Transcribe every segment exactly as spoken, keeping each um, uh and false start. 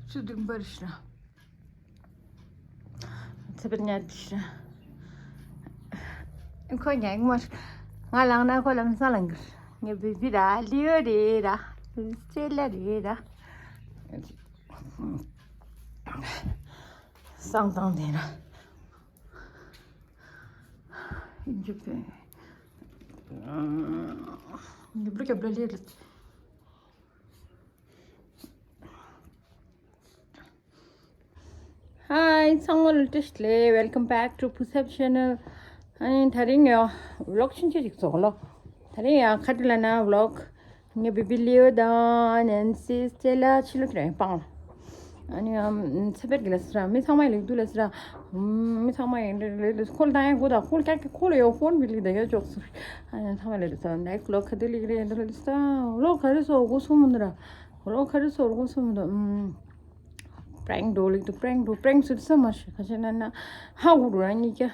ཆུ་བདུན་པར་ཤི་ར། ཚེ་བར་ཉལ་དི་ཤི་ར། ཁོ་ཉལ་མར། ང་ལངས་ན་ཁོ་ལམ་སང་ལངས་གི། ངའི་བེ་བི་ར། ལིའོ་རེད་ར། སྟྲེ་ལ་རེད་ར། སང་དང་དེ་ར། འཇུག་པའི། འཇུག་པའི་སྐབས་ལ་ལས་རེད། Hi, ཚང་མ་ལ་བཀྲ་ཤིས་བདེ་ལེགས། Welcome back to Pusap Channel. ཨ་ནི་དེ་རིང་ཡང་vlog ཆུང་ཆུང་ཞིག་བཟོ་གོ་ལོ། དེ་རིང་ཡང་ག་རེ་ལབ་ན་vlog། ངའི་བེ་བི་ལིའོ་དང་ནེན་སི་སྟྲེ་ལ་ཕྱི་ལོགས་ཁྱེར་ཡོང་སྤང་ལ། ཨ་ནི་ཨམ་ཚེ་བར་གྱི་ལ་ཟེར་ར། མི་ཚང་མ་ཡི་ལེགས་འདུག་ལ་ཟེར་ར། ཨམ་མི་ཚང་མ་ཡི་ལེགས་ལེགས་ཁོ་ལ་ད་ཡང་གོ་ད་ཁོ་ལ་ཀྱག་ཀྱག་ཁོ་ལ་ཡོད་ཕོན་བི་ལི་ད་ཡོད་ཅོག་ཟེར། ཨ་ནི་ཚང་མ་ལེགས་ལེགས་ཟེར། next vlog ག་དུས་ལེགས་རེད་འདུག་ལ་ཟེར་ར། vlog ག་རེ་བཟོ་དགོས་སོང་མི་འདུག་ར། vlog ག་རེ་བཟོ་དགོས་སོང་མི་འདུག་ཨམ། prank འགྲོ་ལེགས་འདུག prank འགྲོ prank སུད་ས་མ་ཤི་ཁ་ཤས་ན་ན་ཧ་གོ་རུ་ར་གཉིས་ཀྱ།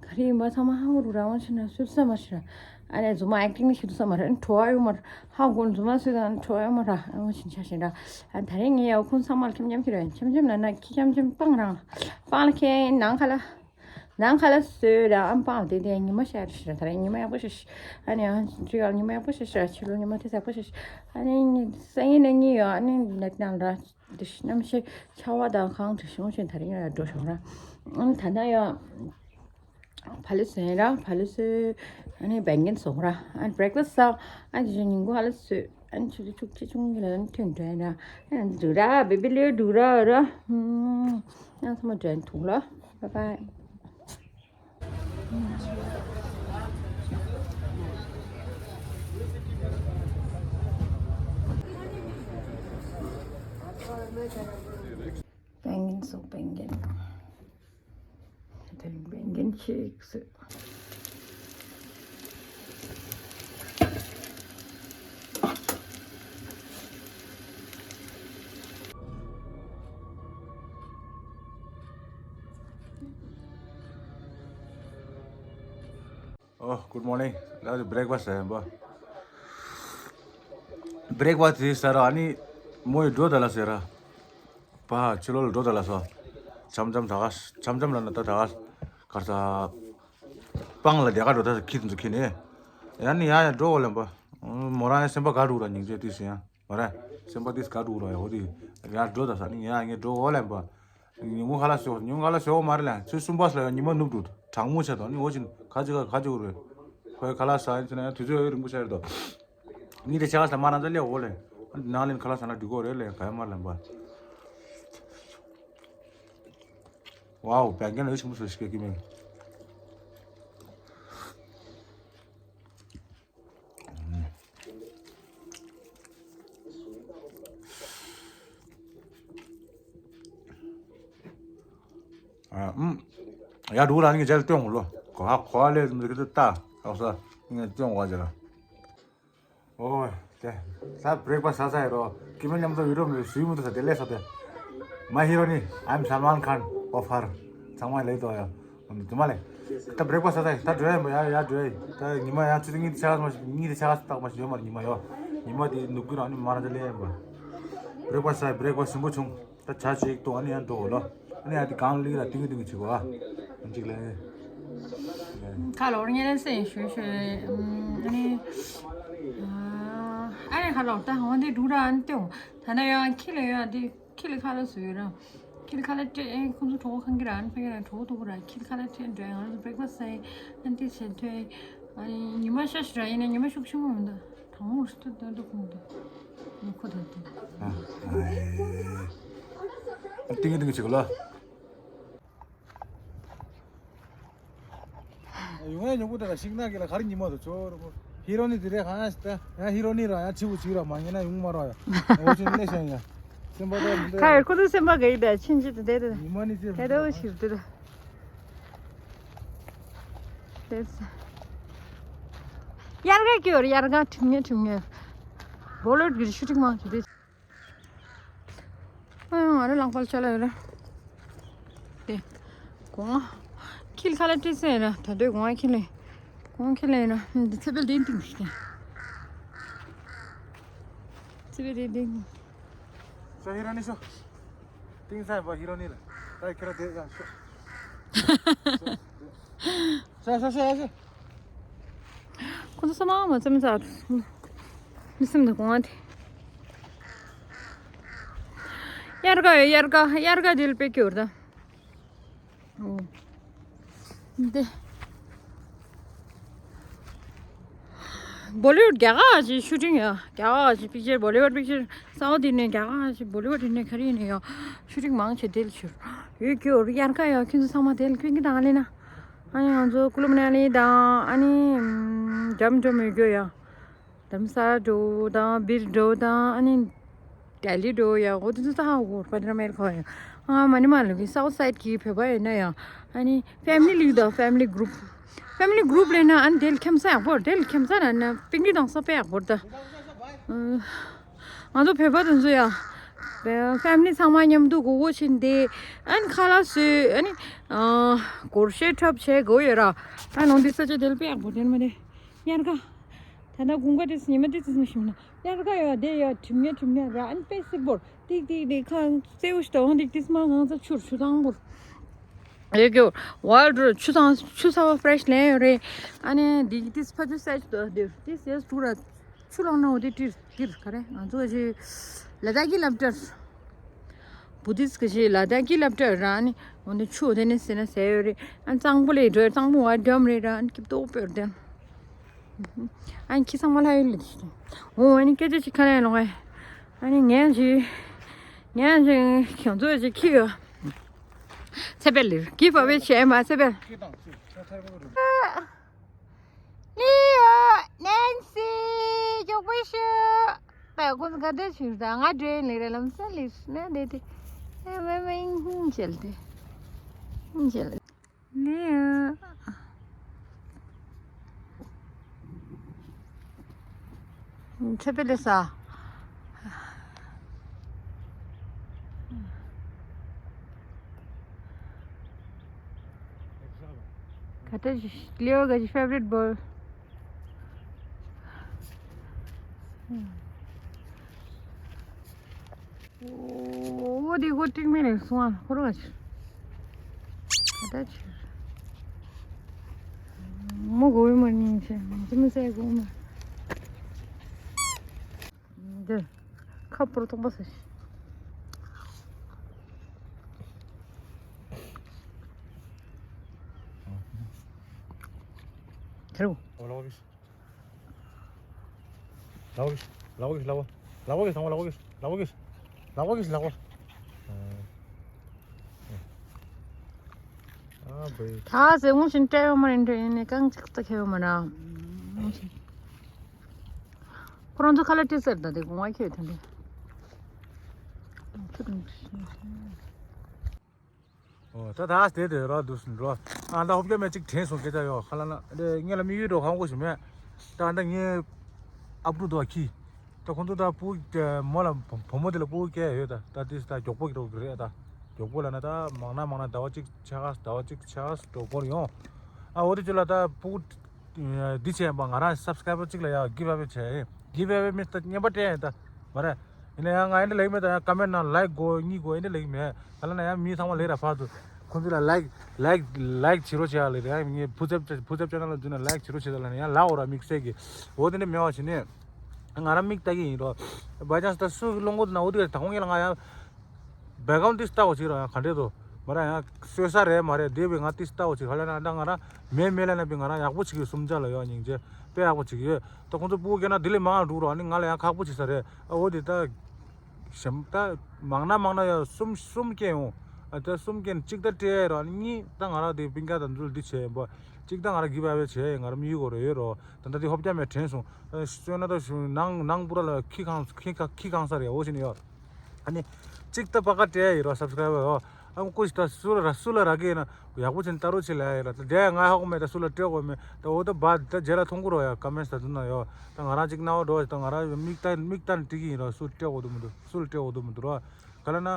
ག་རེ་ཡིན་པ་ཚང་མ་ཧ་གོ་རུ་ར་བ་ཤི་ན་སུད་ས་མ་ཤི་ར། ཨ་ནེ་རྫུན་མ་acting ནི་ཤི་དུ་ས་མ་ར། ཨ་ཁྲོ་བ་ཡོད་མ་ར། ཧ་གོ་རྫུན་མ་སུད་ས་ཁྲོ་བ་ཡོད་མ་ར། ཨ་བ་ཤི་ཆ་ཤི་ར། ཨ་དེ་རིང་ངས་ཡ་ཁོང་ཚང་མ་ལ་ཁྱམ་ཁྱམ་ཁྱི་ར། ཁྱམ་ཁྱམ་ན་ན་ཁྱི་ཁྱམ་ཁྱམ་སྤང་རང་ལ། སྤང་ལ་ཁྱེད་ནང་ཁ་ལ། ནང་ཁ་ལ་སོས་ར། ཨམ་སྤང་ལ་དེ་དེ་ཉི་མ་ཤར་ཤི་ར། དེ་རིང་ཉི་མ་ཡག་པོ་ཤི་ཤི། ཨ་ནེ་ཨ་ཅི་ཡ་ཉི་མ་ཡག་པོ་ཤི་ཤི་ར། ཕྱི་ལོ་ཉི་མ་དེ་ཡག་པོ་ཤི་ཤི། ཨ་ནེ་སང་ཉིན་ནས་ཉི་ཡོད་ཨ་ནེ་ནད་ནང་ར། དེ་གནམ་གཤིས་ཆར་པ་དང་གངས་དྲི་ཤོང་ཞིང་དེ་རིང་ཡང་འགྲོ་བྱུང་ར། ཨ་ད་ལྟ་ཡང་ཕ་ལུ་སོན་ར། ཕ་ལུ་སོན། ཨ་ནི་བན་རྒན་སོང་ར། ཨ་breakfast ཟ། ཨ་ཅི་ཉིན་གུང་ཧ་ལ་སོས། ཨ་ནི་ཆུ་ཆུ་ཆུ་ཆུང་གི་ལ་ཐོན་འགྲོ་ཡིན་ར། ཨ་འགྲོ་ར་བེ་བི་ལོས་འགྲོ་ར་ར། ཨ་ཚང་མ་འགྲོ་ཡིན་ཐུག་ལ། Bye bye. བན་རྒན་སོང་བན་རྒན། དེ་རིང་བན་རྒན་ཁྱེད་ཟེར། ཨོ། Good morning. ད་breakfast ཟ་ཡིན་པ། breakfast དེ་ཟ་ར། ཨ་ནི་མོ་ཡི་འགྲོ་ད་ལ་ཟེར་ར། པ་ཕྱི་ལོགས་ལ་འགྲོ་ད་ལ་སོ། འཆམ་འཆམ་ད་ག་འཆམ་འཆམ་ལ་ན་ད་ད་ག་གར་ས། སྤང་ལ་དེ་ག་འགྲོ་ད་ཁྱི་དེ་ཚོ་ཁྱི་ནི། ཡ་ནི་ཡ་ཡ་འགྲོ་འོ་ལེན་པ། མོ་རང་ཡ་སེམས་པ་ག་རུ་ར་སྙིང་རྗེ་དུས་སུ་ཡ། མོ་ར་སེམས་པ་དུས་ག་རུ་ར་ཡ་འོ་དུས། ཡ་འགྲོ་ད་ས་ནི་ཡ་ངས་འགྲོ་འོ་ལེན་པ། ཉིན་གུང་ཁ་ལག་ཟོས། ཉིན་གུང་ཁ་ལག་ཟོས་མ་རེད་ལ། ཆུ་གསུམ་པ་ལ་ཉི་མ་ནུབ་འགྲོ། གྲང་མོ་ཆགས་དང་ནི་འོ་ཅིན་ཁ་ཅིག་ཁ་ཅིག་རེད། ཁོའི་ཁ་ལག་ཟ་ཡིན་ཟེར་ན་ཡང་དུས་ཚོད་རིང་པོ་ཆགས་རེད་དོ། ངས་དེ་ཆ་ག་ས་མ་རང་ཚ་ལས་འོ་ལེ། ནང་ལེན་ཁ་ལག་ཟ་ན་འགྲིག་གོ་རེད་ལེ། ག་ཡ་མ་ལེན་པ། ཝའོ། བན་རྒན་ལ་ཡོད་ཆེན་པོ་བཟོ་ཞིག་གི་མིན། ཨ་ཨུམ། ཡ་འགྲོ་ར་ནི་རྗེས་ལ་སྟོན་འོང་ལོ། གོ་ཧ་གོ་ཧ་ལས་མི་གི་ཏ་ཨོ་ས་ངས་སྟོན་འོང་རྗེས་ལ། ཨོ་དེ་ད་breakfast ཟ་ས་ཡ་རོ། ཀི་མེ་མཉམ་དུ་ཡུ་རོབ་ནས་སུའི་མི་འདུག་ས་དེ་ལས་ས་དེ། My hero ནི། I'm Salman Khan of her. ཚང་མ་ལས་དོ་ཡ། དུ་མ་ལས། ད་breakfast ཟ་ས་ཡ་ད་འགྲོ་ཡ་ཡ་ཡ་འགྲོ་ཡ། ད་ཉི་མ་ཡ་ཆུ་ཚོད་གཉིས་དེ་ཆ་ག་མ་གཉིས་དེ་ཆ་ག་སྟག་མ་ཞིག་ཡོད་མ་རེད། ཉི་མ་ཡོ། ཉི་མ་དེ་ནུབ་གི་རང་ནི་མ་རང་ཚ་ལས་ཡ་མ། breakfast ཟ་breakfast ཞིམ་པོ་བྱུང་། ད་ཇ་ཅིག་འཐུང་། ཨ་ནི་ཡང་འགྲོ་འོ་ལོ། ཨ་ནི་ཡང་དེ་གང་ལིག་ལ་ཏིང་ཏིང་བྱེད་དགོས་ཨ། ཅིག་ལ། ཁ་ལོར་ཉེ་ལ་སེ་ཞུ་ཞུ། ཨ་ནི། ཨ་ནི་ཁ་ལོར་ད་འོ་འདི་འགྲུག་ར་ཨ་ནི་ཏེའོ། ད་ན་ཡང་ཁྱི་ལ་ཡང་འདི་ཁྱི་ལ་ཁ་ལ་སུ་ཡོད་ར། ཁྱི་ལ་ཁ་ལ་སྤྲད་ཨེ་ཁོང་ཚོ་གྲོགས་པོ་ཁང་གི་ར་ཨ་ནི་ཕ་གི་ར་གྲོགས་པོ་ཐུག་གི་ར། ཁྱི་ལ་ཁ་ལ་སྤྲད་འགྲོ་ཡང་ང་ཚོ་breakfast ཟ་ཡི་ཨ་ནི་དེ་བྱེད་ཐོས། ཨ་ནི་ཉི་མ་ཤ་ཤི་ར་ཡིན་ན་ཉི་མ་ཤུགས་ཆེན་པོ་མི་འདུག་གྲང་མོ་ཞིག་ཏུ་ཏོན་ཏུ་ཁུང་དུ་ཉི་ཁུ་དོན་ཏུ། ཏིང་ཏིང་ཅིག་ལ། ཡོང་ཡ་ཉོ་གུ་དེ་ལ་ཤིང་ནག་གི་ལ་གར་ཉི་མ་དུ་ཆོ་རུ་གོ། ཧི་རོ་ནི་དེ་རེ་ཧ་ཡ་ཤི་ད་ཡ་ཧི་རོ་ནི་ར་ཡ་ཆི་བུ་ཆི་ར་མ་ཉེ་ན་ཡོང་མ་ར་ཡ། འོ་ཆུ་ནི་ལེ་ཤ་ཡ། སེམས་པ་དོ་མི་འདོད་ཡ། ཁ་ཡར་ཁུ་དུ་སེམས་པ་ག་ཡི་ད་ཕྱིན་ཅི་དུ་དེ་དུ། ཉི་མ་ནི་ཅི་དེ་དུ་ཞིབ་དུ་དུ། དེ་ཡར་ག་སྐྱོར་ཡར་ག་ཁྲིམས་ངེ་ཁྲིམས་ངེ། བོ་ལོད་གི་ཤུ་ཊིང་མང་ཆུ་དེ། ཨ་ང་རང་ལང་པལ་ཆ་ལ་ཡོད་ར། དེ། གོང་། ཁྱི་ལ་ཁ་ལ་སྤྲད་ས་ཡོད་ར། ད་དུས་གོང་ཁྱི་ལ། གོང་ཁྱི་ལ་ཡོད་ར། འདི་ཚེ་འཕེལ་དེ་ཏིང་ཞིག་དེ། ཚེ་འཕེལ་དེ་ཏིང་། ས་ཧི་ར་ནི་ཤོ། ཏིང་སང་བ་ཧི་རོ་ནི་ལ། ད་ཁྱེད་རང་དེ་ཡང་ཤོག་ཤོག་ཤོག་ཤོག་ཤོག་ཤོག་ཁོ་ཚོ་ས་མ་མ་ཙམ་ཙ། མི་སེམས་དང་གོང་དེ། དབྱར་ཁ་ཡོད། དབྱར་ཁ། དབྱར་ཁ་དེ་ལ་དཔེ་སྐྱོ་ར་ད། འོ། འདི། བོ་ལི་ཝུཌ་རྒྱ་གར་གྱི་ཤུ་ཊིང་ཡ། རྒྱ་གར་གྱི་པིག་ཅར། བོ་ལི་ཝུཌ་པིག་ཅར། ས་འོག་དེ་ནས་རྒྱ་གར་གྱི་བོ་ལི་ཝུཌ་དེ་ནས་ག་རེ་ཡིན་ནས་ཡ། ཤུ་ཊིང་མང་ཆེ་དེ་ལ་བྱུར་ཡོད་སྐྱོ་ར། དབྱར་ཁ་ཡ་ཁྱོད་ཚོ་ཚང་མ་དེ་ལ་ཀུན་གྱིས་དང་ལེ་ན། ཨ་ནི་ང་ཚོ་ཀུ་ལུ་མ་ན་ལི་དང་ཨ་ནི་འགྲམ་འགྲམ་ཡོད་སྐྱོ་ཡ། དྷ་རམ་ས་ལ་འགྲོ་དང་སྦིར་འགྲོ་དང་ཨ་ནི་ལྡི་ལི་འགྲོ་ཡ། འོ་དེ་ཚོ་ས་ཧ་གོ་པ་དེ་ར་མེར་ཁོ་ཡ། ཨ་མ་ནི་མ་ལུ་གི་སའུ་ཐ་སའིཌ་གི་བོད་པ་ཡོད་ན་ཡ། ཨ་ནི་ཕེ་མི་ལི་དང་ཕེ་མི་ལི་གུ་རུབ། ཕེ་མི་ལི་གུ་རུབ་ལས་ན་ཨ་ནི་དེ་ལ་ཁྱིམ་ས་ཡག་པོ། དེ་ལ་ཁྱིམ་ས་ན་ན་པིག་ནིག་དང་ས་དཔེ་ཡག་པོ་ད། ང་ཚོ་བོད་པ་དེ་ཚོ་ཡ། ཕེ་མི་ལི་ཚང་མ་མཉམ་དུ་སྒོ་སྒོ་ཕྱིན་ཏེ། ཨ་ནི་ཁ་ལག་བཟོས། ཨ་ནི་སྒོར་གཞས་འཁྲབ་བྱས་དགོས་ཡོད་ར། ཨ་ནི་འོ་དེ་ས་ཆ་དེ་ལ་དཔེ་ཡག་པོ་དེ་ནི་མ་རེད། དབྱར་ཁ། ད་ལྟ་དགུན་ཁ་དེ་ཚོ་ཉི་མ་དེ་ཚོ་ཚང་མ་ཞིམ་ན། དབྱར་ཁ་ཡོད་དེ་ཡོད་གྲིམ་ཉེ་གྲིམ་ཉེ་ར། ཨ་ནི་དཔེ་སིག་པོར་ཏིག་ཏིག་ཏིག་ཁང་སེའུ་ཞིག་དང་ཏིག་ཏིག་མ་གང་ཚ་ཆུར་ཆུ་ཚང་པོར། ཨེ་གྱོ། ཝལ་ཌི་ཆུ་ཚང་ཆུ་ཚ་བ་ཕེ་རེ་ཤི་ལེན་ཡོད་རེད། ཨ་ནི་དེ་དེ་ཕ་ཆུ་སེ་ཆུ་དེ་དེ་སེ་ཆུ་ར། ཆུ་ལོང་ན་འོ་དེ་ཏིར་ཏིར་ག་རེ་ང་ཚོ་ཞིག་ལ་དྭགས་ཀྱི་སློབ་གྲྭར། བུ་དིས་ཀྱི་ཞིག་ལ་དྭགས་ཀྱི་སློབ་གྲྭར་ར་ནི་འོ་ནི་ཆུ་དེ་ནི་ཟེར་ན་ཟེར་ཡོད་རེད། ཨ་གཙང་པོ་ལས་འགྲོ་གཙང་པོ་བ་འགྲོམ་རེད་ར། ཨ་ནི་སྐྱིབས་ཏོག་པོར་དེ། ཨ་ནི་ཁྱི་ཚང་མ་ལྷ་ཡུལ་ལ་དེ། འོ་ཨ་ནི་སྐད་ཆ་ཅིག་ཁ་ནས་ལོང་ཨེ། ཨ་ནི་ངས་ཞིག་ངས་ཞིག་ཁྱོད་ཚོ་ཞིག་ཁྱི་ཡོད། ཚེ་འཕེལ་ལིར་གིབ་ཨ་ཝེ་བྱས་མ་ཚེ་འཕེལ། ལིའོ། ནན་སི། མགྱོགས་པོ་ཤོག་ད་ཁོ་ཚོ་ག་འདྲ་བྱུང་ད། ང་འགྲོ་ཡིན་ལེ་རེད། ལམ་སང་ལེ་ཤི་ན་བསྡད་དེ། ཨ་མ་མ་ཧིང་བྱེད་དེ། ཧིང་བྱེད། ལིའོ། ཚེ་འཕེལ་ལེ་ས། ག་ད་ལིའོ་ག་ཅི་ཕེ་ཝ་རིཊ་བོལ། འོ་དེ་ཁོ་ཏིག་མེ་ལེ་སོང་ཨ་ཁོ་ར་ག་ཅི། ག་ད་ཅི། མོ་གོ་བའི་མ་ཉིན་ཆེ་མ་ཚི་མི་ཚེ་གོ་མ། འདི། ཁ་པར་ཐོག་པ་ཟེར། ཁེར་བོ། ལག་པ་གིས། ལག་པ་གིས། ལག་པ་གིས། ལག་པ་གིས། ལག་པ་གིས། ལག་པ་གིས། ལག་པ་གིས། ལག་པ་གིས། ལག་པ་གིས། ལག་པ། ཨ་བེ། ད་ཟེར་ངོ་ཤིན་སྤྲད་ཡོད་མ་རེད། འདྲ་ཡིན་ནས་རྐང་གཅིག་ཙམ་ཁེལ་ཡོད་མ་རེད། ངོ་ཤིན། ཁོ་རང་ཚོ་ཁ་ལག་སྤྲད་ཟེར་ད་དེ་གོང་བ་ཁྱོད་དེ་འདྲ། ཨོ་ད་ད་དེ་དེ་ར་འདུག་སུ་འགྲོ། ཨ་ད་ཧོབ་རྒྱ་མེ་གཅིག་དྲན་སོང་སྐད་ཆ་ཡོད་ཁ་ལ་ན། དེ་ངེད་ལ་དམིགས་ཡུལ་འགྲོ་གང་དགོས་ཞིག་མེད། ད་ད་ངའི་ཨབ་རུ་དོ་ཁྱི། ད་ཁོང་ཚོ་ད་སྤུ་གུ་མོ་ལ་བུ་མོ་དེ་ལ་སྤུ་གུ་སྐྱེ་ཡོད་ད། ད་དེ་ད་མགྱོགས་པོ་གི་རོགས་རེད་ད། མགྱོགས་པོ་ལ་ན་ད་མང་ན་མང་ན་ཟླ་བ་གཅིག་ཆ་ག་ཟླ་བ་གཅིག་ཆ་ག་འགྲོ་སྐོར་ཡོང་། ཨ་འོ་དེ་ཚོ་ལ་ད་སྤུ་གུ་འདི་བྱས་པ་ང་རང་སབ་སི་ཀ་རའི་བར་གཅིག་ལ་ཡ་གིབ་ཨ་ཝེ་བྱས། གིབ་ཨ་ཝེ་མི་ད་བརྙན་པ་སྤྲད་ཡིན་ད་མ་རེད། ཡིན་ན་ཡང་ང་ཡིན་ད་ལེགས་མེད་ད། ཡང་ཀ་མེན་ཊི་ནང་ལའིཀ་དགོས་གཉིས་དགོས་ཡིན་ད་ལེགས་མེད། ད་ལ་ན་ཡང་མི་ཚང་མ་ལེགས་ར་ཕར་ཚུར་ཁོང་ཚོ་ལ་ལའིཀ་ལའིཀ་ལའིཀ་བྱེད་རོགས་བྱེད་ཡ་ལེགས་རེད། ཡང་ངའི་བུ་ཚབ་བུ་ཚབ་ཅེ་ནལ་ལ་འཛུལ་ན་ལའིཀ་བྱེད་རོགས་བྱེད་ད་ལ་ན་ཡང་ལའོ་ར་དམིགས་བསལ་གི་འོ་དེ་འདྲ་མེད་པ་བྱས་ནས། ང་རང་མིག་ལྟ་གི་ཡིན་རོ། བའི་ཅཱན་སི་ད་སུ་གི་སློང་གོ་དུ་ན་འོ་དེ་ད་ཁོང་གི་ལ་ང་ཡང་། བེག་གྷ་རའུན་ཌི་ལྟ་བ་ཅིག་ར་ཡང་ག་འདྲས་དོ། མ་ར་ཡང་གསོད་ས་རེད་མ་རེད་དེ་བས་ང་ཏིས་ལྟ་བ་ཅིག་ཧ་ལས་ན་ད་ང་ར་མེད་མེད་ལ་ན་བི་ང་ར་ཡག་པོ་བྱེད་ཀྱི་སུམ་ཅག་ལ་ཡོད་སྙིང་རྗེ་དཔེ་ཡག་པོ་བྱེད་ཀྱི་ཡོད། ད་ཁོང་ཚོ་སྤུ་གུ་སྐྱེས་ན་དེ་ལས་མང་འགྲོ་རོགས་ནི་ང་ལ་ཡང་ཁག་པོ་བྱེད་ས་རེད། ཨ་འོ་དེ་ད་གཞན་ད་མང་ན་མང་ན་ཡང་གསུམ་གསུམ་སྐྱེས་ཡོང་། ཨ་ད་གསུམ་སྐྱེས་ན་གཅིག་ད་སྤྲད་རོགས་ནི་གཉིས་ད་ང་ར་དེ་སྤུན་ཀྱག་དང་ཚོ་འདི་བྱས་ཡིན་པ་གཅིག་ད་ང་ར་གིབ་ཨ་ཝེ་བྱས་ཡིན། ང་ར་མི་ཡུལ་གོ་རེ་ཡོད་རོགས་ད་ད་དེ་ཧོབ་རྒྱ་མེད་དྲན་སོང་། ཨ་སོན་ན་ད་ནང་ནང་པུ་ར་ལ་ཁྱི་གང་ཁྱི་གང་ཁྱི་གང་ས་རེད་འོ་བྱས་ནི་ཡོད། ཨ་ནི། གཅིག་ད་པ་ཀ་སྤྲད་ཡིན་རོགས་སབ་སི་ཀ་རའི་བར་ཡོད། ཨ་ཁོ་ཞིག་ད་སུ་ལ་ར་སུ་ལ་རག་གི་ཡིན་ན་ཡག་པོ་བྱས་ནས་ལྟ་རོགས་བྱེད་ལ་ཡ་ཡིན་ར་ད་འདྲ་ང་ཧ་གོ་མེད་ད་སུ་ལ་སྤྲད་དགོས་མེད་ད་འོ་ད་བ་ད་རྗེས་ལ་མཐོང་གི་རོགས་ཡ་ཀ་མེན་ཊི་ད་དུ་ན་ཡོད། ད་ང་རང་གཅིག་ན་འོ་འགྲོ་ད་ང་རང་མིག་ལྟ་མིག་ལྟ་ནས་འགྲིག་གི་ཡིན་རོགས་སུ་སྤྲད་དགོས་འདུག་མི་འདུག་སུ་ལ་སྤྲད་དགོས་འདུག་མི་འདུག་རོགས་ག་ལ་ན།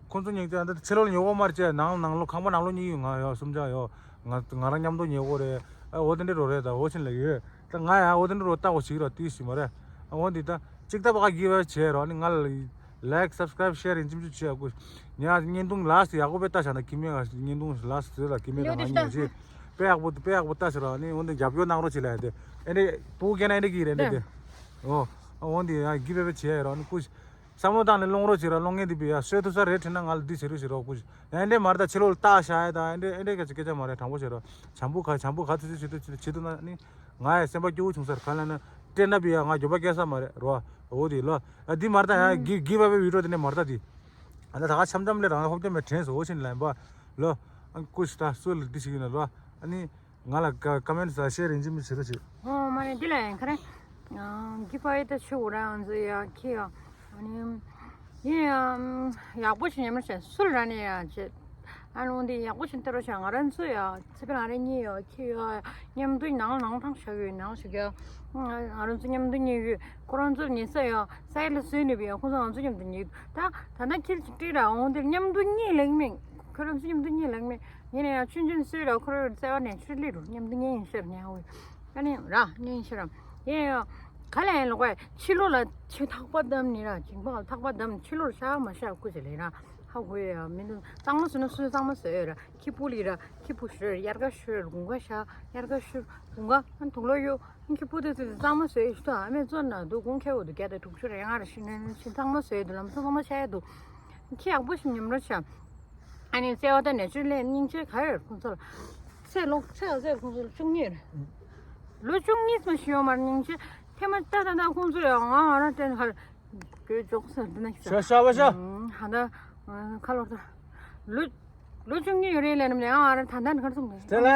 ཁོང་ཚོ་གཉིས་ཀྱང་ད་ཕྱི་ལོགས་ལ་ཉོ་གོ་མར་བྱས་ནང་ནང་ལོགས་ཁང་པ་ནང་ལོགས་གཉིས་ཡོད་ང་ཡོད་གསུམ་ཆ་ཡོད། ང་ང་རང་མཉམ་དུ་ཉོ་གོ་རེད། ཨ་འོ་དེ་འདྲའི་རོ་རེད་ད་འོ་ཕྱིན་ལ་ཡོད་ད་ང་ཡང་འོ་དེ་འདྲའི་རོ་ལྟ་གོ་ཞིག་ར་ཏིས་ཞིག་མ་རེད། ཨ་འོ་འདི་ད་གཅིག་ད་པ་ཁ་གི་བ་བྱས་རོ་ནི་ང་ལ་ Like, subscribe, share ཡིན་ཅིམ་ཅུ་བྱེད་ཡག་གུ། ཉ་བརྙན་ཐུང་ལ་སི་ཡག་པོ་དཔེ་ལྟ་བྱ་ན་ཁྱི་མེད་ང་བརྙན་ཐུང་ལ་སི་ཟེར་ལ་ཁྱི་མེད་ལ་ང་ཉོ་བྱེད། དཔེ་ཡག་པོ་དཔེ་ཡག་པོ་ལྟ་ཟེར་བ་ནི་འོན་ཏེ་རྒྱབ་སྐྱོར་གནང་རོགས་བྱེད་ལ་ཡ་དེ། ཨེ་འདྲེ་པུ་གེ་ན་ཨེ་འདྲེ་གི་རེད་འདྲེ་དེ། ཨོ། འོན་ཏེ་ཡ་གི་བེ་བེ་བྱེད་ཡ་རོགས་ནི་ཀུ། བསམ་བློ་བཏང་ནས་སློང་རོགས་བྱེད་ར་སློང་ངེས་དེ་བི་ཡ་སོད་ཐུ་ས་རེད་དྲན་ན་ང་ལ་འདི་བྱེད་རོགས་བྱེད་རོགས་ཀུ། ཡ་ཨེ་འདྲེ་མ་རེད་ད་ཕྱི་ལོགས་ལ་ལྟ་བྱ་ཡ་ད་ཨེ་འདྲེ་ཨེ་འདྲེ་ག་ཅི་སྐད་ཆ་མ་རེད་དྲང་པོ་བྱེད་རོགས། བྱམས་པོ་ག་བྱམས་པོ་ག་ཚོད་ཚོད་བྱེད་དུ་བྱེད་དུ་ན་ནི། ང་ཡ་སེམས་པ་སྐྱོ་བོ་བྱུང་ས་རེད་ག་ལ་ན། སྤྲད་ན་བི་ཡ་ང་འགྱོད་པ་སྐྱེ་ས་མ་རེད་རོ། འོ་དེ་ལོ། ཨ་འདི་མར་ད་ཡ་གི་གི་བ་བའི་བི་ཌིའོ་དེ་ནས་མར་ད་དེ། ཨ་ད་ད་ག་འཆམ་འཆམ་ལས་རང་ཧོབ་ཏེ་མེད་དྲན་སོ་འོ་ཕྱིན་ལན་པ། ལོ། ཨ་ཀུ་ཤི་ད་སུ་ལ་འདི་ཞིག་ཡིན་ན་ལོ། ཨ་ནི། ང་ལ་ཀ་ཀ་མེན་ཊི་ས་ཤེར་ཡིན་གཅིག་མིན་གཅིག་བྱེད་རོགས་བྱེད། ཨོ་མ་ནི་འདི་ལ་ཡང་ཁ་རེ། གི་བ་བའི་ད་ཆུ་འུ་ར་ང་ཚོ་ཡ་ཁི་ཡ། ཨ་ནི། ཡིན་ཡང་། ཡག་པོ་ཞིག་ཉམས་མ་བྱས་སུ་ལ་ར་ནས་ཡ་བྱེད། ཨ་ནི་འོ་འདི་ཡག་པོ་ཞིག་སྟེར་རོགས་བྱ་ང་རང་ཚོ་ཡ་ཚེ་འཕེལ་ང་རང་གཉིས་ཡ་ཁྱི་ཡ་མཉམ་དུ་ནང་ནང་ཐང་བཞག་ཡོད་ནང་ཞིག་ཡ། ང་རང་ཚོ་མཉམ་དུ་གཉིད་ཡོད་ཁོ་རང་ཚོ་ཉལ་ས་ཡ་ས་ཡ་ལ་བཟོས་ནས་བི་ཡ་ཁོ་ཚོ་ང་ཚོ་མཉམ་དུ་ཉལ་ད་ད་ལྟ་ཁྱི་ཅིག་བྲིས་ར་འོང་འདིར་མཉམ་དུ་གཉིད་ལེགས་མེད་ཁོ་རང་ཚོ་མཉམ་དུ་གཉིད་ལེགས་མེད་ཡིན་ན་ཡང་ཆུན་ཆུན་གསོས་ར་ཁོ་རང་བཙལ་བ་ནས་ཆུ་ལི་རུ་མཉམ་དུ་གཉིད་ཡིན་ཤར་ཉལ་འོས་ཨ་ནི་ར་གཉིད་ཡིན་ཤར་ཡིན་ཡ་ག་ལ་ཡིན་ལོག་ག་ཕྱི་ལོགས་ལ་ཆུ་ཐག་པ་བསྡམས་ནི་ར་ཇིང་པ་ཐག་པ་བསྡམས་ཕྱི་ལོགས་ཤ་མ་ཤ་ཁུ་ཅི་ལེ་ར། ཧ་གོ་ཡ་མི་འདུག་གཙང་མ་བཟོས་ན་སུས་གཙང་མ་བཟོས་ཡོད་ར། ཁྱི་སྤུ་ལི་ར་ཁྱི་སྤུ་ཞོར་དབྱར་ཁ་ཞོར་དགུན་ཁ་ཤ་དབྱར་ཁ་ཞོར་དགུན་ཁ་ཨ་དུག་ལོག་གཡུག་ཁྱི་སྤུ་དེ་ཚོས་གཙང་མ་བཟོས་ཡོད་ཤི་ཐོག་ཨ་མས་བཙོན་ན་འདུག་དགུན་ཁ་འོ་དུ་བརྒྱ་དང་དྲུག་ཅུ་རེ་ལྔ་རེ་ཤི་ནས་ཤི་གཙང་མ་བཟོས་ཡོད་དུ་ལམ་སང་གཙང་མ་བྱས་ཡོད་དུ་ཁྱི་ཡག་པོ་ཞིག་ཉམས་རོགས་བྱ། ཨ་ནི་བརྩེ་བ་དང་ནས་ཆུ་ལེན་སྙིང་རྗེ་ག་ཡོད་ཁོང་ཚོ་ལ། ཚེ་ལོ་ཚེ་ལ་ཚེ་ཁོང་ཚོ་ལ་བཅུ་གཉིས་རེད། ལོ་བཅུ་གཉིས་སུ་ཞིག་ཡོང་མར་སྙིང་རྗེ་ཐེ་མ་ལྟ་ད་ལྟ་ཁོང་ཚོ་ཡང་ང་ང་རང་བསྟན་ཧར། གོས་ལྕོག་ཟེར་འདི་ན་ཤ་ཤ་བ་ཤ། ཧ་ད། ཁ་ལོར་ད། ལོ། ལོ་བཅུ་གཉིས་ཡོད་རེད་ལས་ནམ་ནས་ཨང་ཨ་ར་ད་ལྟ་ནི་གར་སོང་ནས། དེ་ལ།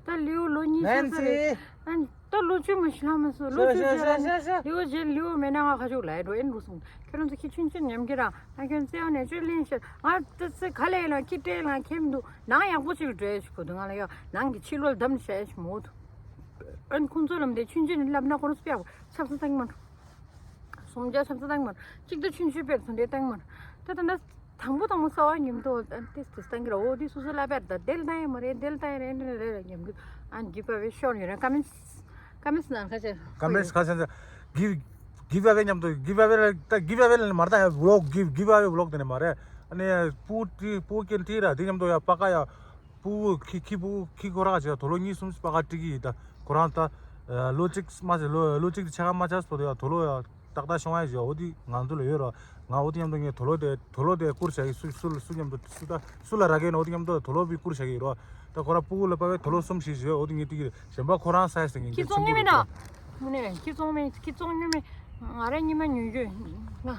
ད་ལིའུ་ལོ་གཉིས་ཤ་ས་རེད། ཨ་ད་ལོ་བཅུ་མ་ཤི་ལ་མ་སོང་ལོ་བཅུ་ཤ་ཤ་ཤ་ཤ། ལིའུ་རྗེས་ལིའུ་མེད་ན་ང་ཁ་ཕྱོགས་ལ་འགྲོ་ཨེ་འགྲོ་སོང་། ཁྱེད་རང་ཚོ་ཁྱི་ཆུན་ཆུན་ཉམས་ཀྱི་ར་ཨ་ཁྱོད་བརྩེ་བ་ནས་བཅོས་ལེན་ཤར་ང་ད་ཚེ་ག་ལས་ལ་ཁྱི་སྤྲེལ་ལ་ཁྱེམ་འདུག་ནང་ཡག་པོ་ཅིག་ལ་འགྲོ་ཡ་ཞིག་གོ་འདུག་ང་ལ་ཡ་ནང་གི་ཕྱི་ལོགས་ལ་བསྡམས་ནས་བཤད་ཡ་ཞིག་མོ་འདུག་ཨ་ནི་ཁོང་ཚོ་ལམ་དེ་ཆུན་ཆུན་ནི་ལབ་ན་ཁོ་རང་ཚོ་ཕྱག་ཆབ་ས་བཏང་མ་འགྲོ། སུམ་བརྒྱ་ཆབ་ས་བཏང་མ་གཅིག་ཏུ་ཆུན་ཆུན་པེར་ཚོ་འདྲེ་བཏང་མ་ད་ད་ད་དང་པོ་དང་པོ་ས་བ་ཉིམ་དུ་ཏིས་ཏིས་བཏང་གི་ར་འོ་དི་སུ་སུ་ལ་པེར་ད་དེལ་ཏང་ཡ་མ་རེད་དེལ་ཏང་ཡ་རེད་རེད་རེད་རེད་ཉམ་གི་ཨན་གི་པ་བེ་ཤོར་ཡོད་རེད་ཀ་མིན་ཀ་མིན་ནང་ཁ་ཆེ་ཀ་མིན་ཁ་ཆེ་གི་གི་པ་བེ་ཉམ་དུ་གི་པ་བེ་ལ་ད་གི་པ་བེ་ལ་མར་ད་ཡ་ཝི་ལོག་གི་གི་པ་བེ་ཝི་ལོག་དེ་ནས་མ་རེད་ཨ་ནི་པུ་ཏི་པུ་ཀེན་ཏི་ར་དེ་ཉམ་དུ་ཡ་པ་ཀ་ཡ། ཕྲུ་གུ་ཁྱི་ཁྱི་ཕྲུ་གུ་ཁྱི་ཁོ་རང་ཅིག་དུག་ལོག་གཉིས་གསུམ་པ་ག་སྤྲད་ཀྱི་ཡིན་ད། ཁོ་རང་ད་ལོ་གཅིག་མ་ཟེར་ལོ་ལོ་གཅིག་དེ་ཆ་ག་མ་ཆགས་སོ་དེ་ཡང་དུག་ལོག་ཡང་ཏག་ཏག་ཤོང་ཡ་ཞིག་འོ་དེ་ང་ཚོ་ལ་ཡོད་ར། ང་འོ་དེ་མཉམ་དུ་ངས་དུག་ལོག་དེ་དུག་ལོག་དེ་བསྐུར་བྱ་གི་སུ་སུ་སུ་མཉམ་དུ་སུ་ད་སུ་ལ་རག་གི་ན་འོ་དེ་མཉམ་དུ་དུག་ལོག་བི་བསྐུར་བྱ་གི་ར། ད་ཁོ་རང་ཕྲུ་གུ་ལ་པ་བའི་དུག་ལོག་གསུམ་ཞིག་ཞིག་འོ་དེ་ངས་དེ་གི་གཞན་པ་ཁོ་རང་སའི་སེང་གི་ཁྱི་ཚོང་ཉོས་མེད་ན། དངོས་གནས་ཁྱི་ཚོང་མེད་ཁྱི་ཚོང་ཉོས་མེད། ང་རང་ཉི་མ་ཉོས་རྒྱུ་ང་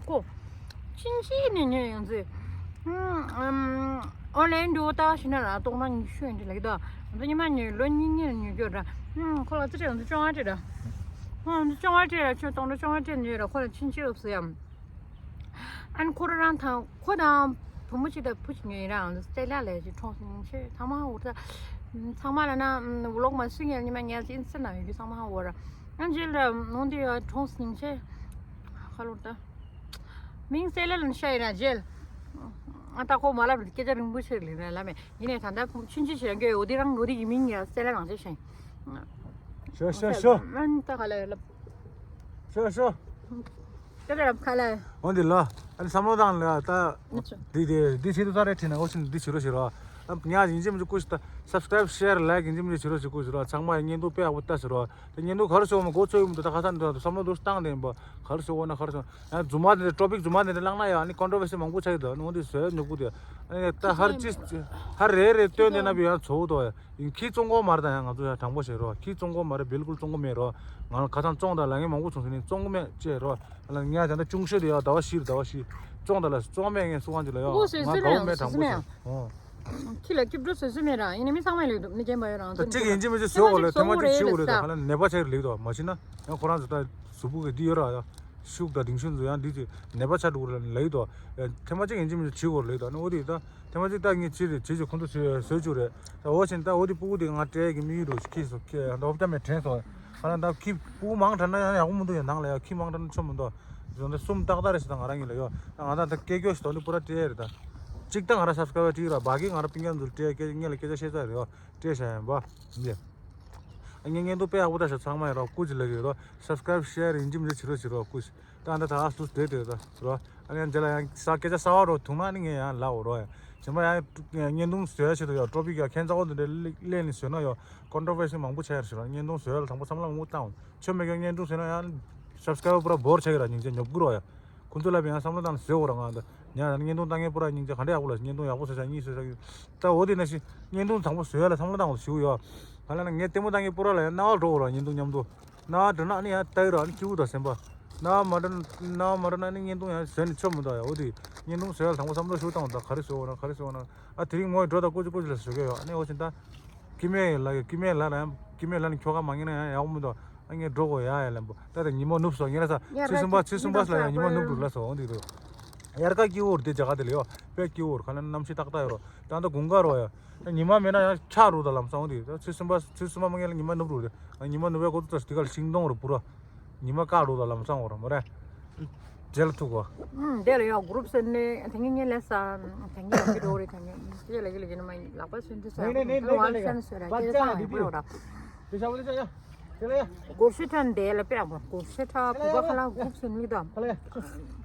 ཀོ། ཕྱིན་ཆད་ནས་ཉོས་ཡོང་ཚེ། ཨོན་ལན་འགྲོ་ལྟ་བ་ཞིག་ན་ལ་ཏོག་ནང་ཉི་ཤུ་ཡན་ཏི་ལགས་དོ། ང་ཚོ་ཉི་མ་ཉོས་ལོ་གཉིས་གཉིས་ལ་ཉོས་རྒྱུ་ར། ཁོ་ལ་ཙི་ཁྲེ་ང་ཚོ་བཅོ་ལྔ་སྤྲད་ར། ཁོ་ང་ཚོ་བཅོ་ལྔ་སྤྲད་ར་ཁྱོད་སྟོང་ཕྲག་བཅོ་ལྔ་སྤྲད་ཉོས་ར་ཁོ་ལ་ཕྱིན་ཆད་ལོབས་སུ་ཡ། ཨན་ཁོ་རང་དང་ཁོ་དང་བུ་མོ་གཅིག་དང་བུ་གཅིག་ཉོས་ཡིན་རང་སྟེ་ལ་ལས་ཀྱི་གྲོངས་སུ་ཉིན་ཆེ་ཚང་མ་འུར་ད། ཚང་མ་ལ་ན་ཝི་ལོག་མ་སུ་ཉལ་ཉི་མ་ཉལ་ཅིན་སེ་ན་ཡོད་ཀྱི་ཚང་མ་འུར། ཨན་རྗེས་ལ་ནོང་དེ་ཡོད་གྲོངས་སུ་ཉིན་ཆེ། ཁ་ལོར་ད། མིང་སེ་ལ་ལན་ཤ་ཡིན་ར་རྗེས། ཨ་ད་ཁོ་མ་ལབ་སྐད་ཆ་རིང་པོ་ཆེར་ལེན་ར་ལ་མེ་ཡིན་ནས་ད་ད་ཕུང་ཆུན་ཆུ་ཆེ་རང་གི་འོ་དེ་རང་འོ་དེ་ཡི་མིང་ཡ་སེ་ལ་རང་ཆེ་ཤ་ཡིན། ཤོ་ཤོ་ཤོ། ཨན་ད་ཁ་ལ་ལབ། ཤོ་ཤོ། ཀ་ཀ་རབ་ཁ་ལ། འོན་ཏེ་ལ། ཨ་ནི་བསམ་བློ་བཏང་ལ་ད། ཨ་ཆོ། འདི་དེ་འདི་ཆེད་དུ་ད་རེ་ཁྲིད་ན་འོ་ཆེན་འདི་བྱེད་རོགས་བྱེད་རོགས། ཨ་ཉ་ཡིན་གཅིག་མིན་གཅིག་སྐུ་ཞིག་ད་སབ་སི་ཀ་རབ་ཤེར་ལའིག་ཡིན་གཅིག་མིན་གཅིག་བྱེད་རོགས་བྱེད་སྐུ་ཞིག་རོགས། ཚང་མ་ཡིན་བརྙན་ཐུང་དཔེ་ཡག་པོ་ལྟ་ཟེར་རོགས། ད་བརྙན་ཐུང་ག་རེ་བྱེད་འོ་མ་མགོ་ཚོས་ཡོད་མི་འདུག་ད་ཁ་སང་འདི་བསམ་བློ་འདུག་བཏང་དེ་ཡིན་པ་ག་རེ་བྱེད་འོ་ན་ག་རེ་བྱེད། ཡང་རྫུན་མ་དེ་འདྲ་ཊོ་པིག་རྫུན་མ་དེ་འདྲ་བླངས་ན་ཡང་ཨ་ནི་ཀོན་ཊྲོ་ཝར་སི་མང་པོ་ཆགས་ཀྱི་འདུག་ཨ་ནི་འོ་འདི་བཟོས་ནུས་པོ་དེ་ཨ་ནི་ད་ཧར་ཅིས་ཧར་རེ་རེ་བཏོན་དེ་ན་བི་ཡང་ཚོ་བོ་དོ་ཡིན་ཁྱི་བཙོང་གོ་མ་རེད་ད་ཡང་ང་ཚོ་ཡང་དྲང་པོ་བཤད་རོགས། ཁྱི་བཙོང་གོ་མ་རེད། བིལ་ཀུལ་བཙོང་གོ་མེད་རོགས། ང་ལ་ཁ་སང་བཙོང་དང་ལ་ངས་མང་པོ་བྱུང་ཟིན་ནི་བཙོང་གོ་མེད་ཅེས་རོགས། ང་ལ་ངས་ད་ལྟ་ཅུང་ཤོས་དེ་ཡང་ཟླ་བ་བཞི་རེད། ཟླ་བ་བཞི་བཙོང་དང་ལ་བཙོང་མེད་ངས་སུ་གང་ཅི་ལ་ཡང་ང་དགའ་བོ་མེད་དྲང་པོ་བཤད། ཨོ། ཁྱི་ལ་སྐྱིབ་འགྲོ་བཟོས་སུ་མེད་ར་ཡིན་ནི་མི་ཚང་མས་ལེགས་འདུག་མི་རྒན་པ་ཡོད་རང་ཚོ་གཅིག་ཡིན་གཅིག་མིན་གཅིག་བཟོས་གོ་ལ་ཐེངས་མ་གཅིག་བྱེད་དགོས་རེད་ད་ཧ་ལ་ནད་པ་ཆགས་ལེགས་འདུག་མ་བྱེད་ན་ཡང་ཁོ་རང་ཚོ་ད་གཟུགས་པོ་གི་འདི་ཡོད་ར་ཡ་ཤུགས་དང་གདིང་ཤུགས་ཚོ་ཡང་འདི་ཚོ་ནད་པ་ཆགས་འགྲོ་གི་རེད་ལེགས་འདུག་ཐེངས་མ་གཅིག་ཡིན་གཅིག་མིན་གཅིག་བྱེད་དགོས་རེད་ལེགས་འདུག་ཨ་ནི་འོ་དེ་ད། ཐེངས་མ་གཅིག་ད་ངས་བྱས་ཏེ་བྱས་ཀྱི་ཁོང་ཚོ་བཟོས་བཟོས་བཅུག་རེད། ད་འོ་བྱས་ད་འོ་དེ་ཕྲུ་གུ་དེ་ང་སྤྲད་ཀྱི་མི་ཡིན་འགྲོ་ཁྱི་སོ་ཁྱི་ད་འོ་ཅག་མེད་དྲན་སོང་། ང་རང་ད་ཁྱི་ཕྲུ་གུ་མང་དྲགས་ན་ཡང་ཡག་པོ་མི་འདུག་ཡང་ནང་ལ་ཡང་ཁྱི་མང་དྲགས་ན་ཆོ་མི་འདུག་བཟོ་འདི་གསུམ་ཏག་ཏག་རེད་ཟེར་ད་ང་རང་གཉིས་ལ་ཡོད། ད་ང་ད་ད་སྐད་སྐྱོ་ཞིག་ད་འདི་པུ་ར་སྤྲད་རེད་ད། གཅིག་ད་ང་རང་སབ་སི་ཀ་རབ་གཅིག་ར་བ་གི་ང་རང་སྤུན་ཀྱག་ཚོ་སྤྲད་སྐད་ངེད་ལ་སྐད་ཆ་བཤད་ཚར་རེད་ཡོད་སྤྲད་བཞག་ཡིན་པ། འདི། ངས་བརྙན་ཐུང་དཔེ་ཡག་པོ་ལྟ་ཤག་ཚང་མ་ཡིན་རོགས། སྐུ་མཁྱེན་ལགས་ཡོད་རོགས། སབ་སི་ཀ་རེབ་ཤེར་ཡིན་གཅིག་མིན་གཅིག་བྱེད་རོགས་བྱེད་རོགས། སྐུ་མཁྱེན། ད་ད་ད་ཨ་སུ་དེ་དེ་ད་རོགས། ཨ་ནི་འཇལ་ཡང་ས་སྐད་ཆ་གསར་པ་རོགས་ཐུག་ན་ནི་ངས་ཡང་ལབ་འོ་རོགས། ཡང་གཞན་པ་ཡང་བརྙན་ཐུང་བཟོ་ཡ་ཆེད་དུ་ཡོད་ཊོ་པིག་ཡང་ཁྱད་མཚར་པོ་འདི་འདྲ་ལེན་ནས་བཟོས་ན་ཡོད་ཀོན་ཊོ་ཝར་སི་མང་པོ་ཆགས་ཡ་རེད་ཤག་རོགས། བརྙན་ཐུང་བཟོ་ཡ་ལ་དང་པོ་བསམ་བློ་མང་པོ་བཏང་། ཆོ་མེད་ཀྱང་བརྙན་ཐུང་བཟོས་ན་ཡང་སབ་སི་ཀ་རེབ་པུ་ར་འབོར་ཆགས་ཀྱི་ར། སྙིང་རྗེ་ཉོབ་ཀྱི་རོགས་ཡ། ཁོང་ཚོ་ལ་ཡང་བསམ་བློ་བཏང་ནས་བཟོས་འོ་ར། ང་ད་ཉ་བརྙན་ཐུང་བཏང་མཁན་པུ་ར་སྙིང་རྗེ། ག་འདྲ་ཡག་པོ་ལ་བརྙན་ཐུང་ཡག་པོ་བཟོས་ཤག་གཉིས་བཟོས་ཤག་ད་འོ་དེ་ན་ཞིག་བརྙན་ཐུང་དང་པོ་བཟོ་ཡ་ལ་བསམ་བློ་བཏང་དགོས་ཞུ་ཡོད། ག་ལ་ན་ངས་ལྟད་མོ་བཏང་མཁན་པུ་ར་ལ་ཡང་རྣ་བ་འགྲོ་འོ་ར། བརྙན་ཐུང་མཉམ་དུ་རྣ་བ་འགྲོ་ན་ཨ་ནི་ཡང་ལྟ་གི་ར། ཨ་ནི་སྐྱིད་པོ་དང་སེམས་པ་རྣ་བ་མ་འགྲོ་ན། རྣ་བ་མ་འགྲོ་ན་ཨ་ནི་བརྙན་ཐུང་ཡང་བཟོས་ནས་ཆོ་མི་འདུག་ཡ། འོ་དེ་བརྙན་ཐུང་བཟོ་ཡ་ལ་དང་པོ་བསམ་བློ་ཞུ་བཏང་དང་། ག་རེ་བཟོས་འོ་ན་ག་རེ་བཟོས་འོ་ན། ཨ་དེ་རིང་ངོ་འགྲོ་དང་སྐུ་མཁྱེན་སྐུ་མཁྱེན་ལ་བཟོ་གི་ཡོད། ཨ་ནི་འོ་ཕྱིན་ད་སྐྱེ་དམན་ལ་ཡ། སྐྱེ་དམན་ལ་ན་ཡང་སྐྱེ་དམན་ལ་ནི་ཁྱོ་ག་མ་ཉན་ན་ཡང་ཡག་པོ་མི་འདུག་ཨ་ངས་འགྲོ་དགོས་ཡ་ཡ་ལན་པོ། ད་ད་ཉི་མ་ནུབ་སོང་། ངས་ལ་ས་ཚེས་གསུམ་པ་ལ་ཡང་ཉི་མ་ནུབ་འགྲོ་ལ་སོང་འདི་རུ། དབྱར་ཁ་སྐྱིད་པོ་རེད་དེ་རྒྱ་གར་དེ་ལ་ཡོད། དཔེ་སྐྱིད་པོ་རེད། ཁ་ལ་གནམ་གཤིས་ཏག་ཏག་ཡོད་རོགས། ད་ད་དགུན་ཁ་རོགས་ཡ། ད་ཉི་མ་མེད་ན་ཡང་ཆག་འགྲོ་ད་ལམ་སང་འདི། ད་ཚེས་གསུམ་པ་ཚེས་གསུམ་པ་མ་ངས་ལ་ཉི་མ་ནུབ་འགྲོ་རེད། ཉི་མ་ནུབ་པའི་གོ་ཚོད་ད་དེ་ག་ལ་ཤིང་སྡོང་རེད་པུ་ར། ཉི་མ་བཀག་འགྲོ་ད་ལམ་སང་འོ་ར་མ་རེད། རྗེས་ལ་ཐུག་གོ། ཨུམ། དེ་ལ་ཡང་གུ་རུབ་ཟེར་ནས་དེང་གི་ངས་ལས་ས་དེང་གི་ཡོང་གི་འགྲོ་རེད། དེང་གི་དེ་ལ་གི་ལ་གི་ནི་མ་ལག་པ་སུན་དུ་ཟ་ཡ་གོ་ནི་དེ་ལ་བ་ལ་ཤན་ཟེར་ར་སྐད་ཆ་ཡོད་པོ་ཡོད་ར། དེ་ཤ་བོ་དེ་ཤ་ཡ། དེ་ལ་ཡ། གོ་ཤི་ཁྲ་འདས་ལ་དཔེ་ཡག་པོ། གོ་ཤི་ཁྲ་བུ་ག་ཁ་ལ་གུག་སུ་མིག་དང་།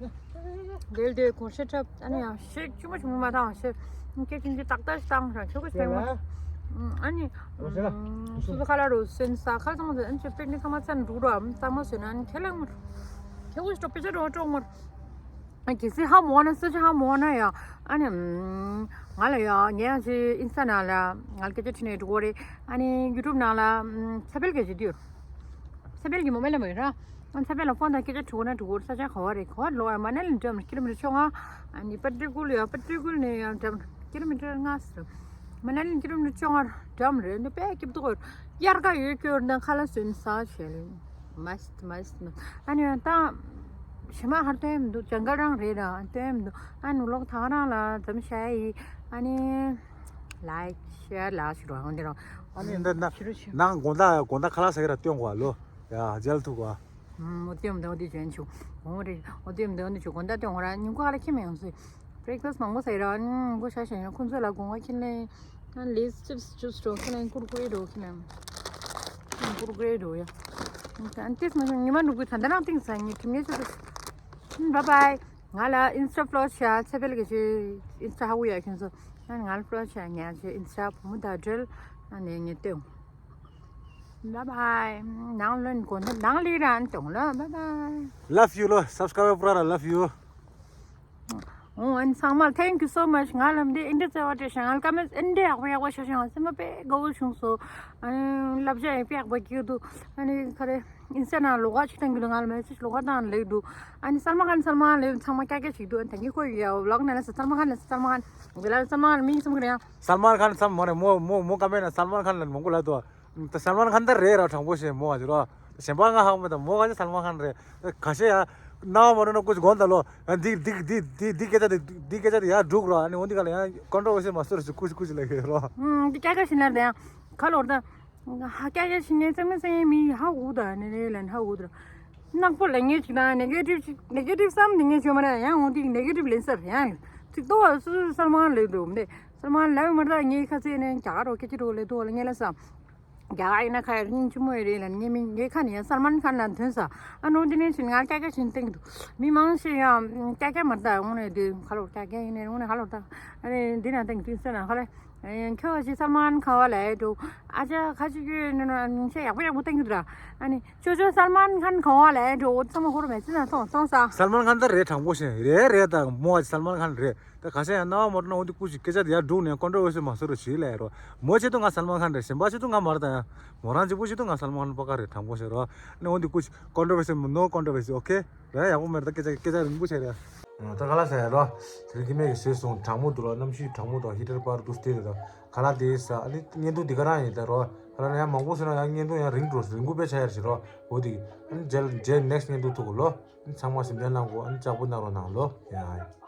དེ་ལ་དེ་གོ་ཤི་ཁྲ་ཨ་ནི་ཡང་ཤི་ཆུང་མ་ཆུང་མ་བཏང་ཤི། སྐད་ཆུང་ཆུང་ཏག་ཏག་ཞིག་བཏང་ཤག་ཁྱོ་ག་ཆེན་མོ། ཨ་ནི་སུ་སུ་ཁ་ལ་རོ་སེན་ས་ཁ་ཚང་མ་ཨ་ནི་ཆོ་པེ་ནི་ཚང་མ་ཚན་འགྲུག་རོ། ཨ་ཚང་མ་སོན་ཨ་ནི་ཁྱེད་ལ་ངུ་ཁྱོ་ག་ཤི་ཏོ་པེ་ཆ་རོ་ཀྲོག་མར། ཨ་གལ་སྲིད་ཧ་མོ་ན་སུ་ཆ་ཧ་མོ་ན་ཡ། ཨ་ནི་ང་ལ་ཡ་ངས་ཡང་ཅི་ཨིན་སི་ཊ་ནང་ལ་ང་ལ་སྐད་ཆ་དྲིས་ནས་འགྲོ་གི་རེད། ཨ་ནི་ཡུ་ཊུབ་ནང་ལ་ཚེ་འཕེལ་གྱི་ཇི་དུས་ཚེ་འཕེལ་གྱི་མོ་མེ་ལ་མོ་ཡིན་ར། ཨ་ཚེ་འཕེལ་ལ་ཕོན་དང་སྐད་ཆ་དྲི་གོ་ན་དྲི་གོ་ས་ཆ་ག་བ་རེད། ག་བ་ལོ་ཨ་མ་ན་ལི་འགྲམ་ཀི་ལོ་མི་ཊར་བཅོ་ལྔ། ཨ་ནི་པ་ཏྲི་ཀུལ་ཡ་པ་ཏྲི་ཀུལ་ནས་ཡང་འགྲམ་ཀི་ལོ་མི་ཊར་ལྔ་ཟེར། མ་ན་ལི་ཀི་ལོ་མི་ཊར་བཅོ་ལྔ་འགྲམ་རེད། འདི་དཔེ་སྐྱིད་པོ་འདུག་དབྱར་ཁ་ཡོད་སྐྱོར་ན་ཁ་ལག་སོན་ས་བྱས་ལེ། མ་སི་མ་སི་ཨ་ནི་ད་ཞི་མ་ཧར་སྟོན་མི་འདུག་ཇང་གལ་རང་རེད་ར་སྟོན་མི་འདུག་ཨ་ནི་ལོག་ཐང་རང་ལ་འཛམ་ཤ་ཡི་ཨ་ནི་ལའིཀ་ཤེར་ལ་ཞུ་རོགས་འདི་རོགས། ཨ་ནི་འདི་ན་ཞུ་རོགས་ཞུ། ནང་དགོང་དག་དགོང་དག་ཁ་ལག་ཟ་གི་ར་སྟོན་གོ་ལོ། ཡ་མཇལ་ཐུག་གོ། ཨོ་སྟོན་མི་འདུག་འདི་བྱོན་ཆུ། འོ་རེད། ཨོ་སྟོན་མི་འདུག་འདི་ཆུ་དགོང་དག་སྟོན་གོ་ར་ཉིན་གུང་ཁ་ལག་ཁྱིམ་ཡོང་སོང་། བྷི་རེག་ཕ་སི་མང་པོ་ཟ་ཡི་ར་ཨ་ནི་མགོ་ཤ་ཤ་ཡོང་ཁོང་ཚོ་ལ་དགོང་བ་ཁྱིམ་ལ། ཨ་ལེ་སི་ཅིབ་སི་ཅུ་སི་འགྲོ་ཁྱེད་ལ་ཀུར་ཀུ་རེ་འགྲོ་ཁྱེད་ལ། ཀུར་ཀུ་རེ་འགྲོ་ཡ། ཨ་ཏིས་མ་ཉི་མ་འགྲོ་གི་ད་ད་རང་ཏིང་ས་ཉི་ཁྱིམ་ཉེ་ཆུ་ཏིས། བཱའི་བཱའི། ང་ལ་ཨིན་སི་ཊ་ཕོ་ལོ་ཤ་ཚེ་འཕེལ་གི་ཆུ་ཨིན་སི་ཊ་ཧ་གོ་ཡ་ཁྱོད་ཚོ། ཨ་ང་ལ་ཕོ་ལོ་ཤ་ཉ་ཆུ་ཨིན་སི་ཊ་བུ་མོ་ད་འབྲེལ། ཨ་ནེ་ཉེ་ཏེའོ། བཱའི་བཱའི། ནང་ལོན་གོ་ནང་ལི་རང་ཏེའོ་ལོ་བཱའི་བཱའི། Love you ལོ། སབ་སི་ཀ་རའིབ་པར་ལ་love you། ཨོ་ཨན་ཚང་མ་thank you so much། ང་ལ་འདི་ཨིན་དྲི་བརྩེ་བ་སྤྲད་ཤག་ང་ལ་ཀ་མེན་ཨིན་དྲི་ཡག་པོ་ཡག་པོ་ཤོད་ཤག་སེམས་པ་དཔེ་དགའ་བོ་བྱུང་སོང་། ཨ་ནི་བསླབ་བྱ་ཡང་དཔེ་ཡག་པོ་སྐྱེས་འདུག་ཨ་ནི་ག་རེ་ཨིན་སི་ཊ་ནང་ལོགས་ཀ་ཅིག་བཏང་གི་འདུག་ང་ལ་མེ་སེ་ཇི་ལོགས་ཀ་བཏང་ལེགས་འདུག་ཨ་ནི་སལ་མ་ཁན་སལ་མ་ཁན་ལེགས་ཚང་མ་ཀྱག་ཀྱག་ཅིག་འདུག་ཨ་ནི་ད་གིན་ཁོ་ཡ་ཝི་ལོག་ནང་ལ་སལ་མ་ཁན་ལ་སལ་མ་ཁན་ཝི་ལ་སལ་མ་ཁན་མི་སེམས་ཁ་རེད་ཡང་། སལ་མ་ཁན་སམ་མོ་རེད་མོ་མོ་མོ་ཀ་མེན་ན་སལ་མ་ཁན་ལ་མང་པོ་ལབ་འདུག་ད་སལ་མན་ཁན་ད་རེད་ར་དྲང་པོ་བཤད་མོ་ག་ཅི་རོ། གཞན་པ་ང་ཧ་གོ་མེད་ད་མོ་ག་ཅི་སལ་མན་ཁན་རེད། ཁ་ཤས་ཡ། རྣ་བ་མ་འགྲོ་ན་ཀུ་ཅི་དགོངས་དག་ལོ། ཡང་འདི་འདི་འདི་འདི་འདི་སྐད་ཆ་འདི་འདི་སྐད་ཆ་འདི་ཡར་འགྲུག་རོ། ཨ་ནི་འོ་འདི་ག་ལ་ཡང་ཀོན་ཊོ་ཝར་སི་མ་བཟོ་ར་ཅིག་ཀུ་ཅི་ཀུ་ཅི་ལབ་ཡོད་རོ། ཨུམ་འདི་སྐད་ཆ་ཤི་ན་རེད་ཡང་། ཁ་ལོར་ད། ཧ་སྐད་ཆ་ཤི་ནས་ཚང་མ་ཚང་མི་ཧ་གོ་ད་ནི་རེད་ལ་ཧ་གོ་ད། ནག་པོ་ལབ་མཁན་ཅིག་དང་ནེ་གེ་ཊིབ་ཅིག་ནེ་གེ་ཊིབ་བསམ་འདི་ངས་བྱོས་མ་རེད་ཡང་འོ་འདི་ནེ་གེ་ཊིབ་ལེན་ས་རེད་ཡང་། ཚིག་ཏོ་བ་སུ་སུ་སལ་མན་ཁན་ལབ་འདུག་མ་རེད། སལ་མན་ལབ་མ་རེད་ད་ངའི་ཁ་ཚེ་ནས་རྒྱ་གར་རོ་སྐད་ཆ་རོ་ལས་ཏོ་ལ་ངས་ལ་ས། རྒྱ་གར་ཡིན་ན་ཁ་ཡར་སྙིང་ཆི་མོ་ཡོད་རེད་ལ་ངས་མི་ངའི་ཁ་ནས་ཡང་སལ་མན་ཁན་ལ་འདོན་ས། ཨ་ནོ་འདི་ནས་ཕྱིན་ང་སྐད་ཆ་བྱིན་སྟེང་དུ། མི་མང་ཞིག་ཡང་སྐད་ཆ་མ་ད་འོང་ནས་དུས་ཁ་ལོ་སྐད་ཆ་ཡིན་ནས་འོང་ནས་ཁ་ལོ་ད། ཨ་ནི་འདི་ན་སྟེང་དུས་སེ་ན་ཁ་ལེ། ཁྱོད་ཅི་སལ་མན་ཁན་ག་བ་ལས་འགྲོ། ཨ་ཅག་ཁ་ཅིག་གིས་ནི་ནི་ཤ་ཡག་པོ་ཡག་པོ་སྟེང་དུ་ར། ཨ་ནི་ཅོ་ཅོ་སལ་མན་ཁན་ག་བ་ལས་འགྲོ་འོ་ཚང་མ་ཧོར་མེད་ཅི་ན་སོང་སོང་ས། སལ་མན་ཁན་ད་རེད་དྲང་པོ་བཤད་རེད་རེད་ད་མོ་ཨ་ཅི་སལ་མན་ཁན་རེད། ད་ཁ་ཤས་ཡང་རྣ་བ་མ་འགྲོ་ན་འོ་འདི་ཀུ་ཅི་སྐད་ཆ་དེ་ཡར་བསྒྲུགས་ནས་ཀོན་ཊོ་ཝར་སི་མ་བཟོ་རོགས་བྱེད་ལས་རོ། མོ་ཆེད་དུ་ང་སལ་མན་ཁན་རེད། གཞན་པ་ཆེད་དུ་ང་མ་རེད་ད་ཡང་། མོ་རང་གཅིག་པུ་ཆེད་དུ་ང་སལ་མན་ཁན་པ་ཀ་རེད་དྲང་པོ་བཤད་རོ། ནས་འོ་འདི་ཀུ་ཅི་ཀོན་ཊོ་ཝར་སི་ནོ་ཀོན་ཊོ་ཝར་སི་ཨོ་ཁེ། རེད་ཡག་པོ་མེད་ད་སྐད་ཆ་སྐད་ཆ་རིང་པོ་བྱས་རེད། ད་ཁ་ལག་ཟ་ཡ་རོ། དེ་རིང་སྐྱེ་དམན་གྱི་ཟས་སོང་དྲང་མོ་འདུག་ལ་གནམ་གཤིས་དྲང་མོ་དང་ཧི་ཊར་པར་འདུག་སྟེ་རེད་ད། ཁ་ལག་དེ་ཟ་ཨ་ནི་བརྙན་ཐུང་འདི་ག་རང་ཡིན་ད་རོ། ཁ་ལག་ན་ཡང་མང་པོ་བཟོས་ན་ཡང་བརྙན་ཐུང་ཡང་རིང་འགྲོ་རིང་པོ་དཔེ་ཆགས་ཡ་རེད་ཤི་རོ། འོ་དེ། ཨ་ནི་རྗེས་རྗེས་ནེག་སི་ཊི་བརྙན་ཐུང་ཐུག་གོ་ལོ། ཨ་ནི་ཚང་མ་སེམས་ཁྲལ་གནང་གོ་ཨ་ནི་ལྕགས་པོ་གནང་རོགས་གནང་ལོ། ཡ།